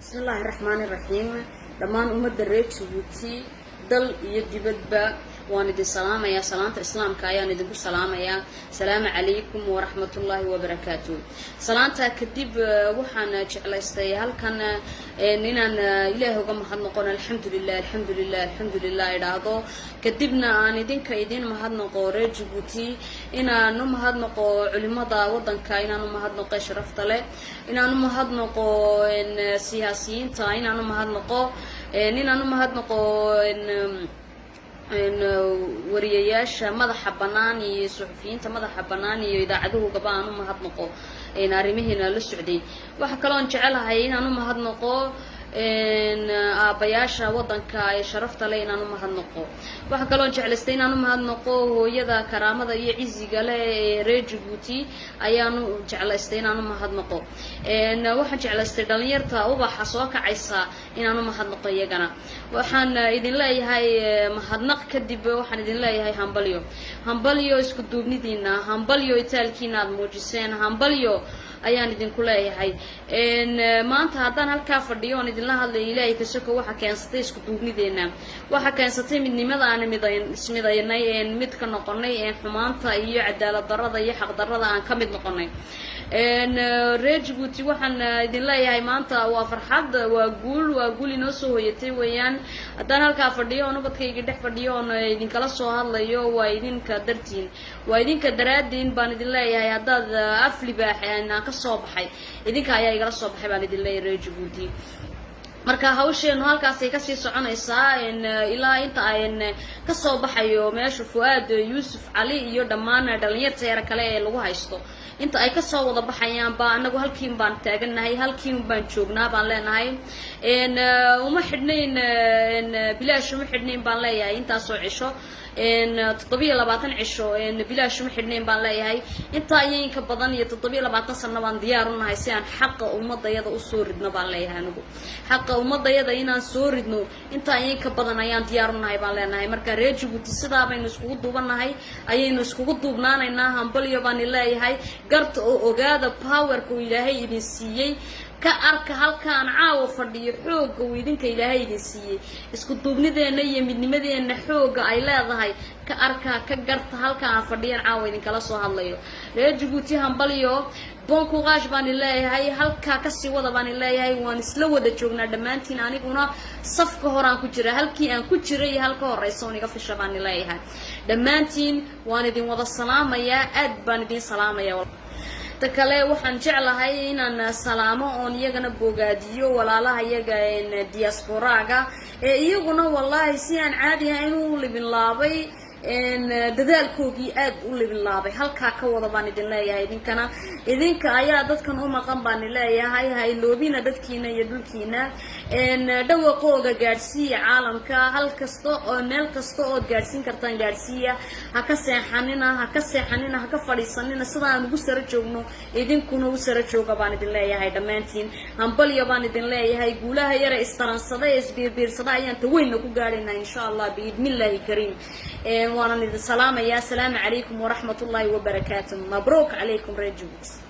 Bismillaahi raxmaani raxiim. Dhammaan ummadda reer Jabuuti, dal iyo dibadba, waan idin salaamayaa. Salaanta Islaamka ayaan idinku salaamayaa. Salaamu calaykum waraxmatullaahi wabarakaatu. Salaantaa kadib, waxaan jeclaystay halkan inaan Ilaahay uga mahadnaqon. Alxamdulilah, alxamdulilah, alxamdulilah idhaahdo. Kadibna aan idinka idin mahadnaqo, reer Jabuuti, inaan u mahadnaqo culimada waddanka, inaan u mahadnaqo sharafta leh, inaan u mahadnaqo siyaasiyiinta, inaan u mahadnaqo wariyayaasha madaxa bannaan iyo suxufiyiinta madaxa bannaan iyo idaacaduhugaba aan u mahadnaqo arrimihiina la socday. Waxaa kaloon jecelahay inaan u mahadnaqo aabbayaasha waddanka ee sharafta leh, inaan u mahadnaqo. Waxaa kaloon jeclaystay inaan u mahadnaqo hooyada karaamada iyo ciziga leh ee reer Jabuuti ayaanu jeclaystay inaan u mahadnaqo. Waxaan jeclaystay dhalinyarta ubaxa soo kacaysa inaan u mahadnaqo iyagana. Waxaan idin leeyahay, mahadnaq kadib, waxaan idin leeyahay hambalyo, hambalyo isku duubnidiina, hambalyo itaalkiina aad muujiseen, hambalyo ayaan idinku leeyahay. Maanta haddaan halkaa fadhiyo oon idinla hadlayo, Ilaahay kasoko, waxaa keensatay isku duubnideena, waxaa keensatay midnimada aan ismidaynay een mid ka noqonay, een xumaanta iyo cadaalad darrada iyo xaqdarrada aan ka mid noqonay. Reer Jabuuti, waxaan idin leeyahay maanta waa farxad, waa guul, waa guul inoo soo hoyatay weeyaan. Haddaan halkaa fadhiyo oon ubadkayga dhex fadhiyo oon idinkala soo hadlayo, waa idinka dartiin, waa idinka daraadiin baan idin leeyahay. Haddaad af libaax aan ka soo baxay, idinka ayaa igala soo baxay baan idin leeyahay, reer Jabuuti. Marka hawsheenu halkaasay kasii soconaysaa ilaa inta ayn kasoo baxayo meesha Fu'aad Yuusuf Cali iyo dhammaan dhalinyarta yara kale ee lagu haysto. Inta ay kasoo wada baxayaan ba anagu halkiin baan taagannahay, halkiin baan joognaa baan leenahay. Uma xidhnayn bilaash, uma xidhnayn baan leeyahay. Intaasoo cisho, 27 cisho, bilaash uma xidhnayn baan leeyahay. Intaa iyo inka badan iyo 27 sano baan diyaar u nahay si aan xaqa ummadayada usoo ridno baan leeyahay. Anigu xaqa ummadayada inaan soo ridno intaa iyo inka badan ayaan diyaar u nahay baan leenahay. Marka reer Jabuuti, sidaa baynu iskugu duubannahay, ayaynu iskugu duubnaanaynaa. Hambalyo baan leeyahay. Garta oo ogaada powerka uu Ilaahay idin siiyey. Ka arka halkaan caawa fadhiyo xoogga uu idinka Ilaahay idin siiyey. Isku duubnideenna iyo midnimadeenna xoogga ay leedahay ka arka, ka garta halka aan fadhiyan caawa idinkala soo hadlayo. Reer Jabuuti, hambalyo, bon courage baan leeyahay. Halkaa kasii wada baan leeyahay. Waan isla wada joognaa dhammaantiin. Aniguna safka horaan ku jira, halkii aan ku jiray iyo halka horeysa oon iga fisha baan leeyahay. Dhammaantiin waan idin wada salaamayaa, aad baan idin salaamaya. Ta kale, waxaan jeclahay inaan salaamo oon iyagana bogaadiyo walaalaha iyaga diasporaga ee iyaguna wallaahi si aan caadi ahayn u libinlaabay dadaalkoogii, aad u libinlaabay. Halkaa ka wada baan idin leeyahay. Idinkana idinka ayaa dadkan u maqan baan leeyahay. Hayloobina dadkiina iyo dhulkiina. Dhawaqooga gaadhsiiya caalamka. Hal kasta oo meel kasta ood gaadhsiin kartaan gaadhsiiya. Ha ka seexanina, ha ka seexanina, ha ka fadhiisanina. Sidaan ugu sara joogno idinkuna u sara jooga baan idin leeyahay. Dhammaantiin hambalyo baan idin leeyahay. Guulaha yara istaransada ee isbiirbiirsada ayaan taweynna ku gaadhaynaa, insha Allah, biidnillaahi kariim. Waanan idin salaamayaa. Asalaamu calaykum waraxmat ullaahi wabarakaatu. Mabruuk calaykum, reer Jabuuti.